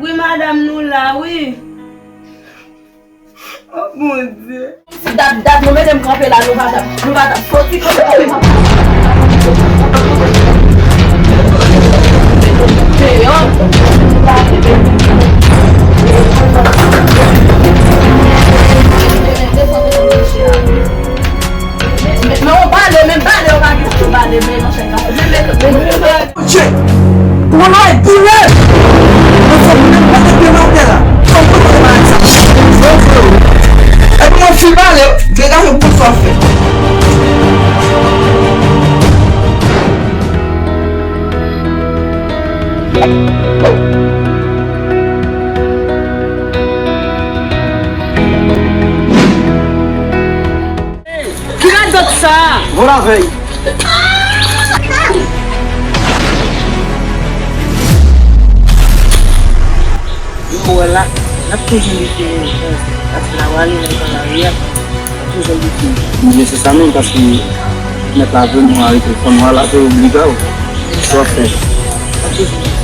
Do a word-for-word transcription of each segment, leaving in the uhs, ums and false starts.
Wi, madanm, nou la, wi. Oh, Bondye. Si dat, dat, nou mete m kanpe la, nou pa t ap, nou pa t ap soti kanpe, kanpe, kanpe. Deyò. Men, men, ou pale, men pale, ou pa gen pou pale, men, non, chè. Bondye! Ou wè, boule! Mwen fè mwen mete pye m atè la. Fò m kontre bagay sa. Fò m fè w. Epi mwen fin pale, degaje m pou sa w fè. Ki radòt sa a? Bon lavèy. Ou wè la, n ap toujou lite, paske n a prale nan kan lari a, n ap toujou lite. Ebyen, se sa menm, paske mèt la vle nou arete fanm, wala, se obliga w. Sa w ap fè? N ap toujou lite.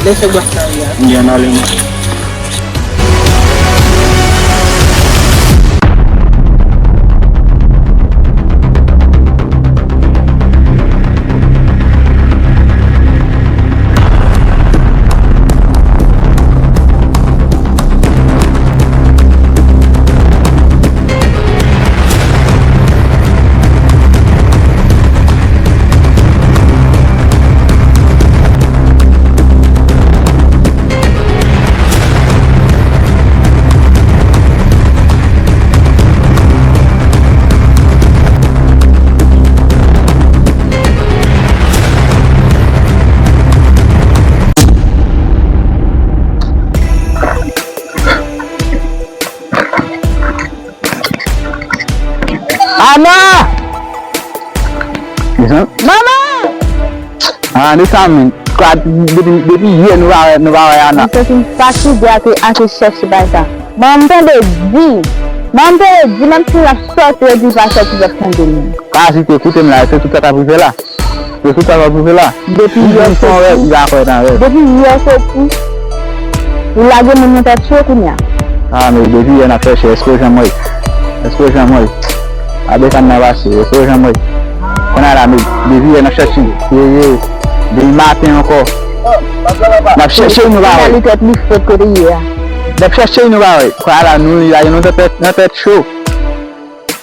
Lè fè bwat la wi a. Byen ale non. Ana! Manman! Ah, de sa menm. Kwa, depi, depi yè nou pa wè, nou pa wè Ana. M santi m fatige ake, ake chèche bagay sa. Manman, m tande di. Manman, m tande di, menm si l ap sòti, yo di l pa sòti, l ap tande m. Pa ezite, koute m la, se tout sa k ap rive la. Se tout sa k ap rive la. Depi yè, se pou. Depi yè, se pou. Ou lage moun nan tèt cho kounye a. Ah, men depi yè n ap chèche, èske w janm wè? Èske w janm wè? Gade sa n nan pase, èske w janm wè? Kounye a la, men depi yè n ap chèche. Ye, ye. Depi maten ankò. N ap chèche, nou pa wè. Li tèt li frèt kote l ye a. N ap chèche, nou pa wè. Kounye a la, nou lage nou nan tèt, nan tèt cho.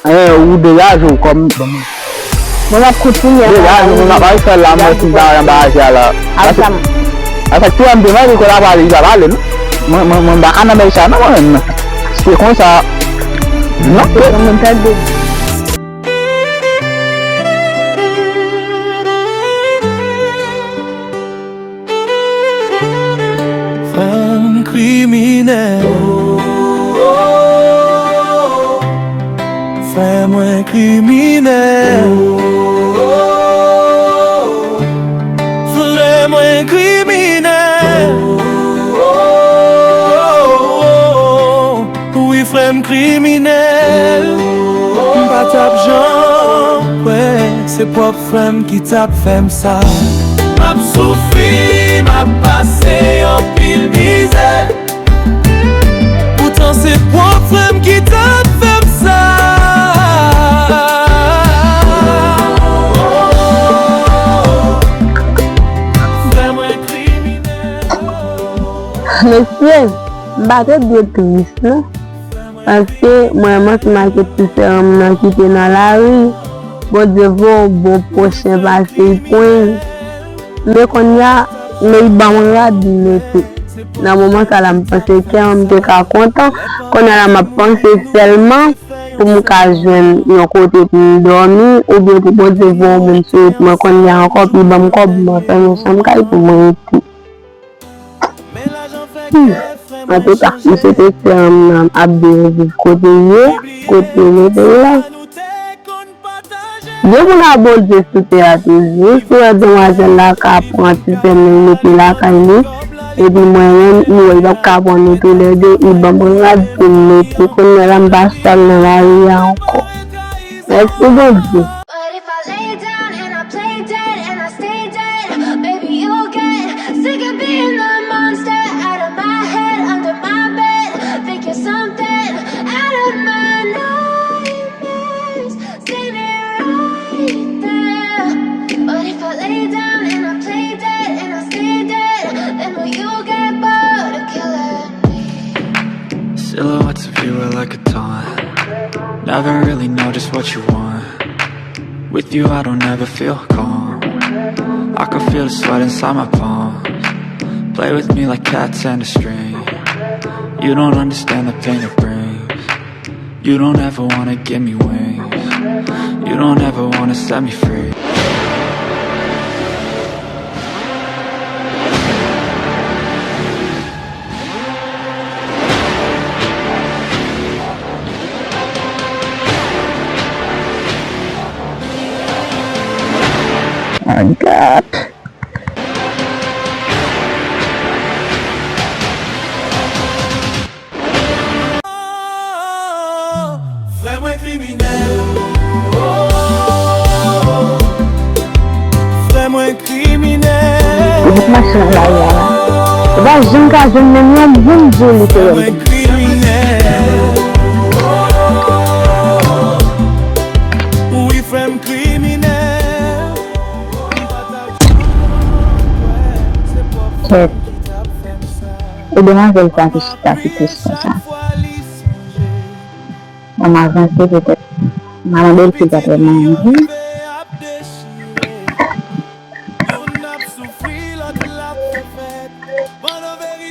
Eh, ou degaje w kòm. Bon, m ap kontinye. Degaje w, mwen m ap al fè l la, mwen fin pa anba aje a la. Avèk sa m. Avèk ti wè m te mande kòl a pale, li pa pale, non. Mwen, mwen, mwen m pa ka nan bagay sa, non, mwen menm, non. Se konsa. Non. Mwen tande. Frè m kriminèl. Frè mwen kriminèl. Frè mwen kriminèl. Wi, frè m kriminèl. M pa t ap janm kwè se pwòp frè m ki t ap fè m sa. M ap soufri, m ap pase anpil mizè. Poutan se pwòp frè m ki t ap fè m sa. Frè mwen kriminèl. Mesye, m pa te dwe tris, non. Paske mwen menm ansanm ak ti sè m nan ki te nan lari, Bondye voye yon bon pwochen pase l pran l. Men kounye a, men l ban m rad m mete. Nan moman sa la, m panse kè m te ka kontan. Kounye a la, m ap panse sèlman pou m ka jwenn yon kote pou m dòmi, oubyen pou Bondye voye yon moun sou wout mwen kounye a ankò, pou l ban m kòb, m anfèmen chanm kay pou mwen rete. Hmm. Antouka, m swete sè m nan ap byen viv kote l ye, kote l rete la. Gen moun ak Bondye sou tè a toujou. Si w wè demwazèl la ka pran ti sè m nan, l mete l lakay li, Epi mwen menm, m wè l p ap ka pran nou toulède, li ban m rad pou m mete. Kounye a la, m pa sal nan lari a ankò. Mèsi Bondye. But if I lay down and I play dead and I stay dead, baby, you'll get sick of being the monster out of my head, under my bed. Think you're something out of my nightmares, standing right there. But if I lay down and I play dead and I stay dead, then will you get bored of killing me? Silhouettes of you are like a taunt. Never really know just what you want. With you, I don't ever feel calm. I can feel the sweat inside my palms. Play with me like cats and a string. You don't understand the pain it brings. You don't ever wanna give me wings. You don't ever wanna set me free. My God. Frè mwen kriminèl. Frè mwen kriminèl. Li t mache nan lari a la. Ou pa janm ka jwenn menm yon moun di w li te wè l. Frè mwen kriminèl. Wi, frè m kriminèl. Kèt. E demwazèl sa ki chita ki tris konsa. An m avanse petèt. M a mande l si l pa t wè manyen m.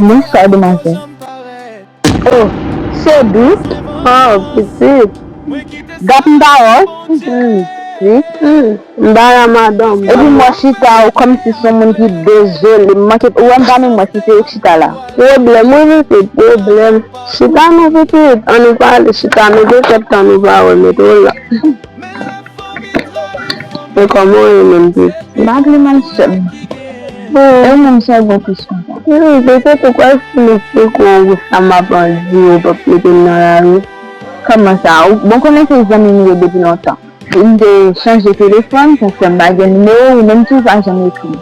Bonswa, demwazèl. Oh, Chedou. Oh, pitit. Dat m pa wè w. Mm, mm, mm. M pa la, madanm. Epi m wè chita w kòmsi se yon moun ki dezole. M manke, ou wè m pa menm wè si se ou k chita la. Pwoblèm, wi, pitit, pwoblèm. Chita non, pitit. Ann nou pale, chita, mete tèt ann nou pale, mete w la. E kòman w ye menm, pitit? M pa pi mal, sè m. E ou menm, sa w gen plis konsa? Wi, pitit, ou kwè si m esplike w sa m ap di, ou p ap mete m nan lari? Kòman sa? Ou, bon, konnen se zanmi m ye depi lontan. M te chanje telefòn, sa fè m pa gen nimewo w, ou menm tou pa janm ekri m.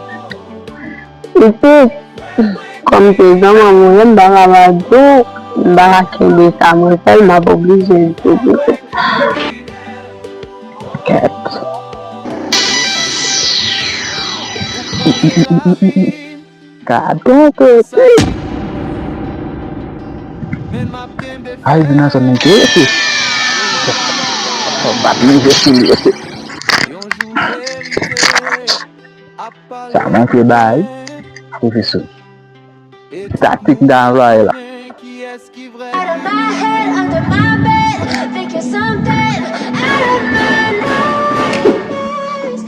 Pitit, kòm se zanmi w ye, m pa ka pa di w, m pa ka kenbe sa mwen sèl, m ap oblije di w pitit. Kèt. Gade pitit. Ay, vin nan zòn nan, pitit. Bat mizè sou li, pitit. Sa manke bay pwofesè. Taktik m ta anplwaye la. Out of my head, under my bed, think you're something out of my nightmares.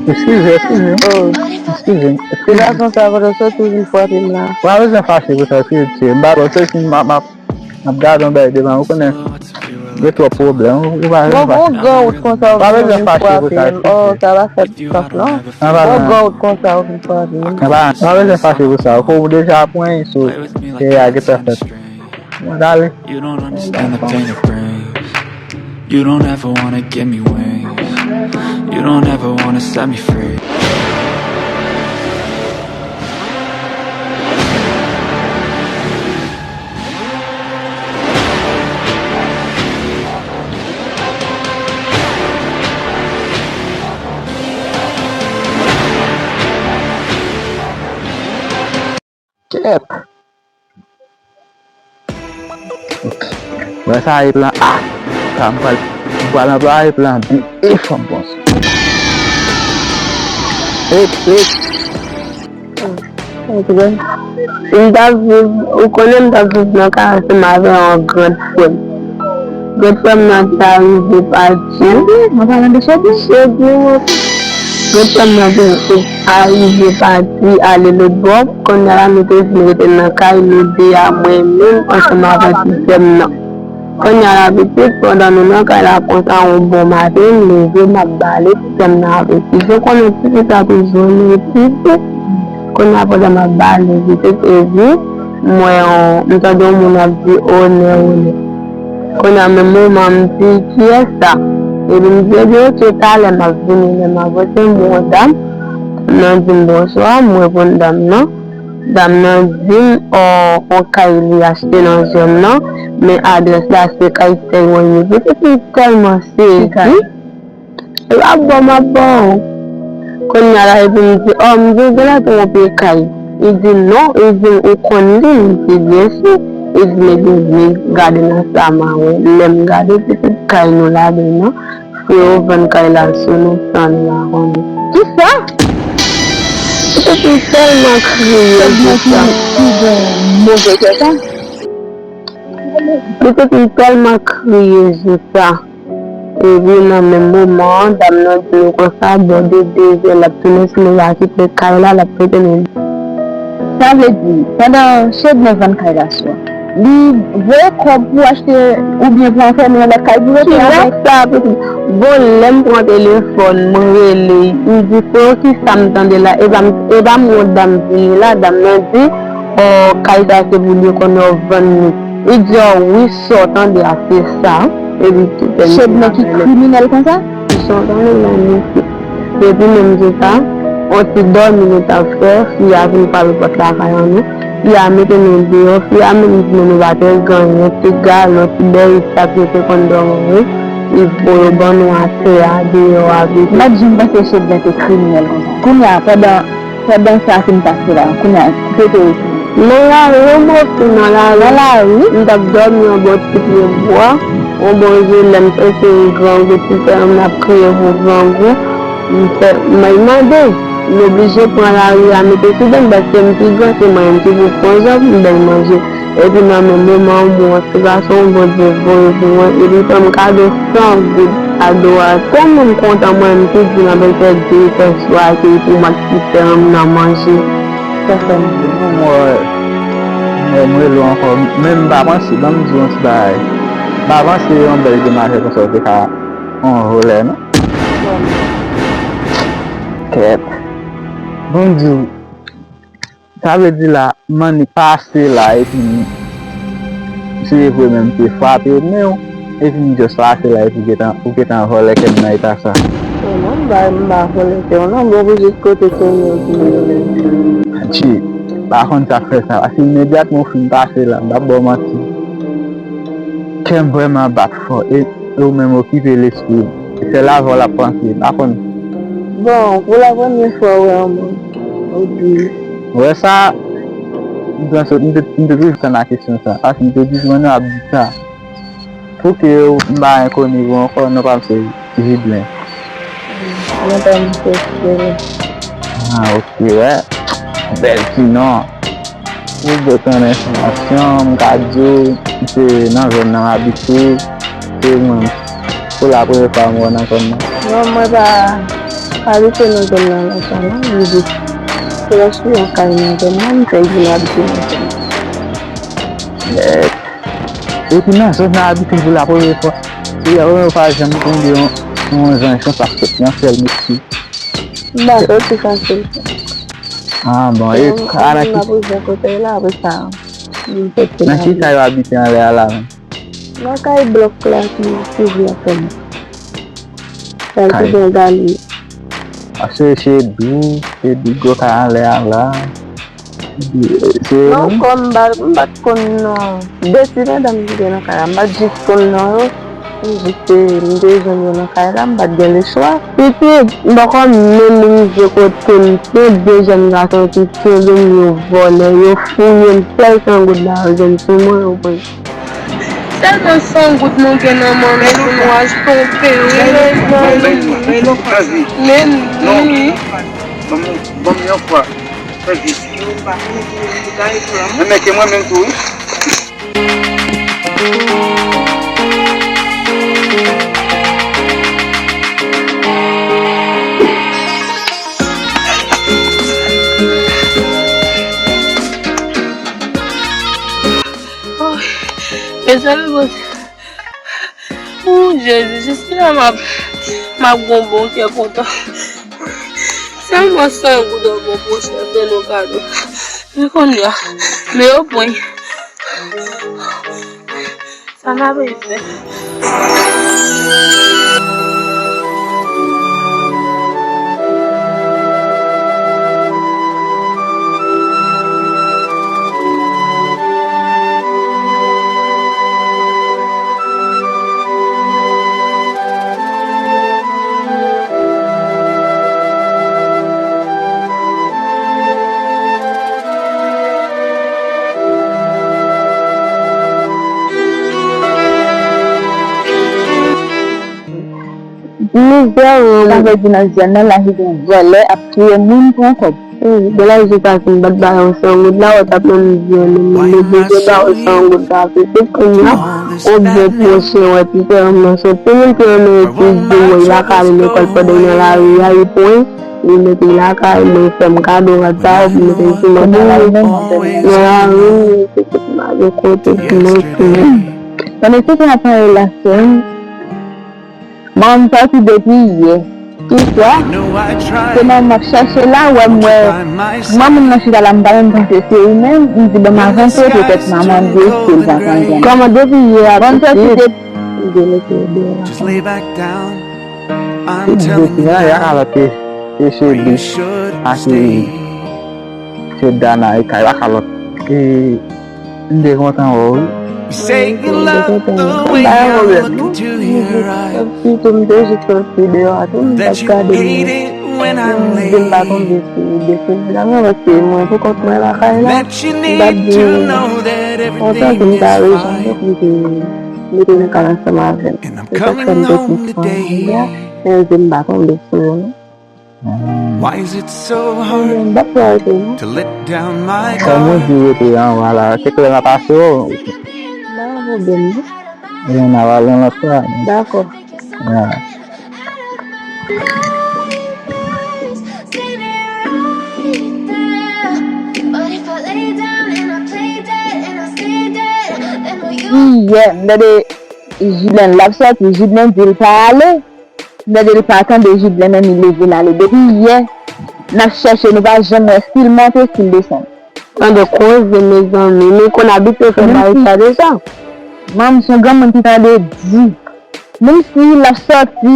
Eskize, eskize. Oh. Eskize. Ti gason sa, pandan soti vin frape m la. Ou pa bezwen fache pou sa, eskize, m pa bon, se si m ap, m ap M ap gade yon bagay devan, ou konnen gen twòp pwoblèm, ou pa bezwen fache. Bon, bon, gran wout konsa ou vin frape m. Oh, sa pa fè sans, non. Bon, gran wout konsa ou vin frape m. Ou pa bezwen fache pou sa. Ou deja pran, so, e a gentan fèt. Bon, dale. You don't understand the pain it brings. You don't ever wanna give me wings. You don't ever wanna set me free. Kèt. Mwen sa e plan A. Sa m pral, m pral anplwaye plan B e fò m panse. Hit, hit. M t ap viv, ou konnen m t ap viv nan kay ansanm avè yon gran frè m. Gran frè m nan te arive pati. Chedi, mwen pale de Chedi. Chedi, wi. Gran frè m nan te arive pati ale lòt bò. Kounye a la, nou te vin rete nan kay, nou de a, mwen menm, ansanm avè ti sè m nan. Kounye a la, pitit, pandan nou nan kay la konsa, yon bon maten, m leve, m ap bale, ti sè m nan ap epije. Ou konnen ti fi sa toujou renmen epije. Kounye a pandan m ap bale pitit, epi m wè yon, m tande yon moun ap di, "Onè, onè." Kounye a menm moman m di, "Kiyès sa?" Epi m di, "Ebyen, oke, talè m ap vini." Lè m avanse, m wè yon dam. Dam nan di m, "Bonswa." M reponn dam nan. Dam nan di m, ò, yon kay li achte nan zòn nan, men adrès la se kay Sèy mwen ye. Pitit, m tèlman sezi. Li pa bon, m ap ba w. Kounye a la, epi m di, "Ò," m di, "Ou genlè twonpe kay." Li di, "Non." Li di, "Ou konn li?" M di, "Byensi." Li di, "Men, men, men, gade nan sa m a wè." Lè m gade, pitit, kay nou ladan nan, freyo vann kay la sou nou san nou pa konnen. Kisa? Pitit, m tèlman kriye jou sa. Ki gen move kè sa? Pitit, m tèlman kriye jou sa. Epi nan menm moman an, dam nan di nou konsa, bò de de zè, l ap tounen sou nou, l a kite kay la, l ap rete nou. Sa vle di, pandan Chedmen vann kay la sou a, li voye kòb pou achte oubyen pou anfèmen yon lòt kay pou rete avèk? Kilès sa, pitit? Bon, lè m pran telefòn, mwen rele, m di, "Freo, kisa m tande la?" E pa m, e pa m, yon dam vini la, dam nan di, "Ò, kay sa se pou li, kounye a w vann li." Li di, "Ò wi, sa w tande a, se sa." Epi tou tèm Chedmen ki kriminèl konsa? Jan w tande la, mesye. Epi menm jou sa, yon ti dòmi nou t ap fè, fi a vin frape pòt lakay an nou. Fi a mete nou deyò, fi a menm di nou nou pa te gen anyen, ti galon, ti bèyis sa fi te konn dòmi wi. Li voye yo ban nou atè a, deyò a, pitit. M pa t janm panse Chedmen te kriminèl konsa. Kounye a, pandan Pandan sa fin pase la, kounye a, kote w ye? Nan lari, yon bò fin nan lari. Nan lari? M t ap dòmi yon bò ti pye bwa, yon bò je lè m santi m grangou, ti sè m ap kriye pou grangou. M fè, mwen mande, m oblije pran lari a mete sou do m, paske m pi gran, se mwen menm ki pou pran jan pou m bay manje. Epi nan menm moman an, m wè yon ti gason Bondye voye pou mwen, epi fè m kado san goud. Kado a tèlman m kontan, mwen menm ki di l anpil fè di fè swa ke pou m ak ti sè m nan manje. Sa fè m di nou, m wè, m wè m rele w ankò, men m pa panse, ban m di w yon ti bagay. M pa panse yon bèl demwazèl konsa w te ka yon vòlè, non. Kèt. Ban m di w, Sa vle di la, m annik pase la epi m, si se vre menm m te frape men w, epi m just pase la epi w gentan, ou gentan vòlè kè m nan eta sa. E non, m pa, m pa vòlè kè w non, bon, pou jis kote kounye w ki vòlè. Tchè, pa konn sa k fè sa, paske imedyatman w fin pase la, m p ap ba w manti. Kè m vrèman bat fò, e, e ou menm okipe lespri w. Se sèl avè w l ap panse, m pa konn. Bon, pou la premyè fwa w wè yon moun, ou di. Ou wè sa, m te, m te, m te toujou tann a kesyon sa, paske m te di, "Mwen, nou ap di sa." Pouki m pa enkoni pou ankò, non pa m se Jidlen. Non pa m se Jidlen. Ah, ok, wè. Bèl ti non. Ou bèl tann enfòmasyon, m ka di w, m se nan zòn nan m abite, se mwen, pou la premye fwa m wè w nan zòn nan. Non, mwen pa abite nan zòn nan lontan non, m jis fè achte yon kay nan zòn nan, m fèk vin abite nan zòn nan. Epi nan zòn nan abite pou la premye fwa, pou la premye fwa janm tonbe yon, yon zanj konsa k sot nan syèl, mesye. M pa soti fasil. Ah, bon, e, m ap rive kote la, apre sa, m soti la. Nan ki kay w abite anlè a la menm? Nan kay blòk la ki, ki vle fè m. Kay ki gen galri. Paske se dou, se dou gwo kay anlè a la. Se non, kòm m pa, m pa t konn non. De ti madanm ki te nan kay la, m pa t jis konn non yo. M jis te, m te jwenn yo nan kay la, m pa t gen lechwa. Pitit, m poko menm rive kote m, se de jèn gason ki kenbe m, yo vòlè, yo fouye m, sèl san goud la yo jwenn sou mwen, yo pran. Sèlman san goud nou gen nan men nou pou nou achte yon peri, mezanmi. Men wi. Ban m, ban m yon fwa. Fè vit. Men mete mwen menm tou, wi. Mezanmi, Bondye. Ooh, Jezi, jiskilè m ap, m ap gon bon kè kontan. Tèlman san goud an bon pwochen fè nou kado. Men kounye a, men yo pran. Sa n ap fè? Mizè, wi. Sa vle di nan zòn nan, lavi gen vòlè ap touye moun, pran kòb. Wi, gen lavi se pa fin bat ba yon san goud la, w t ap nan mizè, men mwen bezwen ba yon san goud la, se tout kounye a, yon bon pwochen, wè, ti sè m nan, se tout moun ki renmen epi di mwen, l pa ka ale lekòl pandan l nan lari a, li pran, li mete l lakay mwen, fè m kado rad sa yo, pou mete l sou mwen, nan lari, se tout m ale kote, pou mwen, pou mwen. Tande, se te ap yon relasyon. Bon, m sòti depi yè. Poukisa? Se nan m ap chèche la, wè m wè. Mwen, moun nan chita la, m pa menm panse se ou menm. M di, bon, m avanse, petèt m a mande si l pa konn. Kòman depi yè a? Bon, m sòti depi. M di, mesye, deyò la. Depi yè a, kalòt e, e cheri. Ak e, se Dana, e kay la kalòt. E, M te kontan wè w, wi. Mwen pa gen pwoblèm, non. M jis, sitou m te jis sòti deyò a tou, m t ap gade m, m di m pa konn si de semèn nan, paske mwen pou kont mwen lakay la, m t ap di, kontan ke m ta rejoine yo pou m te mete nan kay ansanm avè l. Se sa k fè m te kontan jodi a, men m di m pa tonbe sou yo, non. Hmm. Why is it so hard to let down my guard? Kòman di rete anvan la? Se klè nan pase w. Pa gen pwoblèm, non. E n a pale yon lòt fwa. Dakò. Ya. Yè, m tande Jidlen l ap sòti, Jidlen di l pa ale. M tande li pa tande Jidlen, men li leve l ale. Depi yè, n ap chèche, nou pa janm wè si l monte, si l desann. Tande koze, mezanmi. Men konn abitye fè bagay sa deja. Manm, se yon granmoun ki tande di. Menm si l ap sòti,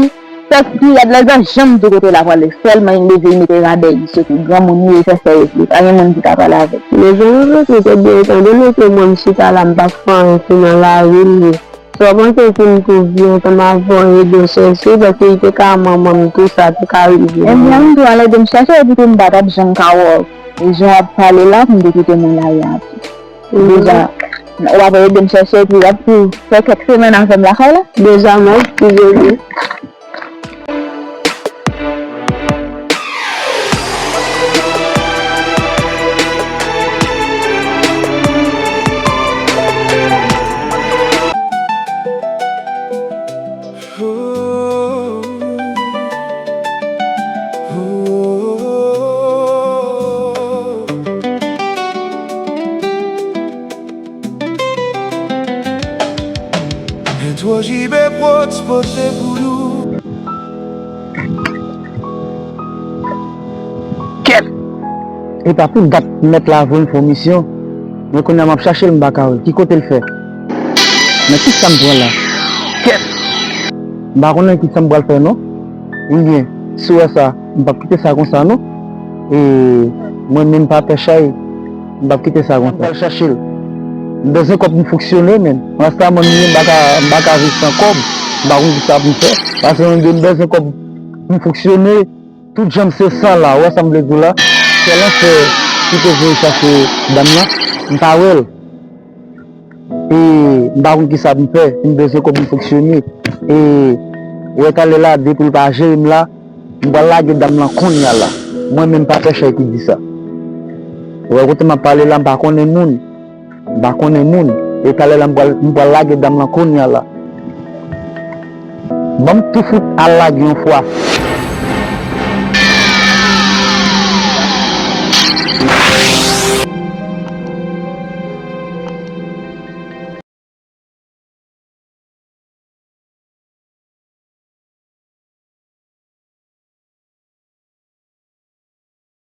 sòti, gad lè zan janm di kote l ap prale. Sèlman li leve, li mete rabè, li soti. Granmoun li ye, fè sè yo vle. Pa gen moun ki ka pale avè l. Mezanmi, mezanmi, se byen tande, mesye, mwen, m chita la, m pa fè anyen, se nan lari m ye. Sa w panse si m tou vin ansanm avè w ede w chèche, paske li te ka manman m tou, sa te ka rive. Ebyen, m tou al ede m chèche, epi tou m pa t ap janm ka wè w. E jan w ap pale la, pou m te kite moun lari a tou. Mhm. Deja, w ap ede m chèche, epi w ap tou fè kèk semèn avè m lakay la. Deja, mèsi, bebe. Intro J B Prod pote pou nou. Kèt! Epa pou dat mèt la voye m fè yon misyon. Men kounye a m ap chache l, m pa ka wè l. Ki kote l fè? Men kisa m pran la? Kèt! M pa konnen kisa m pral fè non. Ebyen, si w wè sa, m p ap kite sa konsa non. E mwen menm pa pè chay, m p ap kite sa konsa. M pral chache l. M bezwen kòb pou m fonksyone, men. Pandan sa, mwen menm, m pa ka, m pa ka viv san kòb. M pa konn kisa pou m fè. Paske mwen menm, m bezwen kòb pou m fonksyone. Tout jan m se san la, ou wè sa m vle di w la? Sè lanfè ki te voye chache dam nan, m pa wè l. E m pa konn kisa pou m fè, m bezwen kòb pou m fonksyone. E ou wè talè la, depi l pa jere m la, m pral lage dam lan kounye a la. Mwen menm pa fè chay ki di sa. Ou wè kote m ap pale la, m pa konnen moun. M pa konnen moun. E talè la, m pral, m pral lage dam lan kounye a la. Ban m tou fout al lage yon fwa.